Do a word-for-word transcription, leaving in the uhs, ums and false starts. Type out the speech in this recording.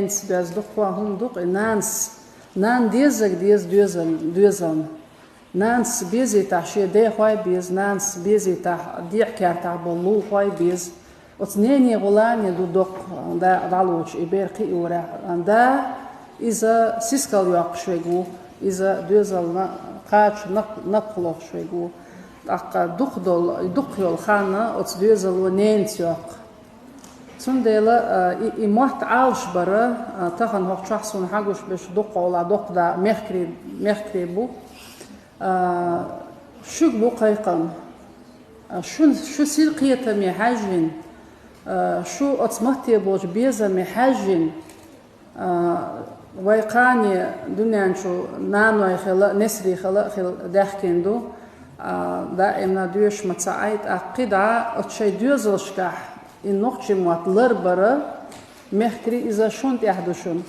Ненас беза дукха хӀума ду-кх, и нанас, нана дезарг деза доьзал-, доьзална. Нанас безийтахь шен дехой беза, нанас безийтахь декъа кертахь болу лулахой беза. Оцу нене гӀуллакхе ду доккха дакъа дӀалоцуш и бер кхиорехь. Да, иза сискал йоккхуш верг ву, иза доьзална кхача наб-, набахлохуш верг ву. ТӀаккха дукха долу, дукха йолу хан оцу доьзало ненаца йоккху. Цундела, а, и, и мотт Ӏалаш бара, а, тахана хӀокху чохь суна хьагуш берш дукха гӀуллакх, доккха да, мехкарий, мехкарий бу. А, шуьга бу кхайкхам. А, шун, шу синкхетаме хьаьжжина, а, шу оцу матте болчу безаме хьаьжжина, а, вай кхане дуьнен чу наной хила, несарий хила а хила даьхкина ду. А, даимна доьшуш ма ца Ӏай, тӀаккха кхидӀа оцу шайн доьзалшкахь и нохчийн мотт ларбара, мехкарий, иза шуна тӀехь ду шуна.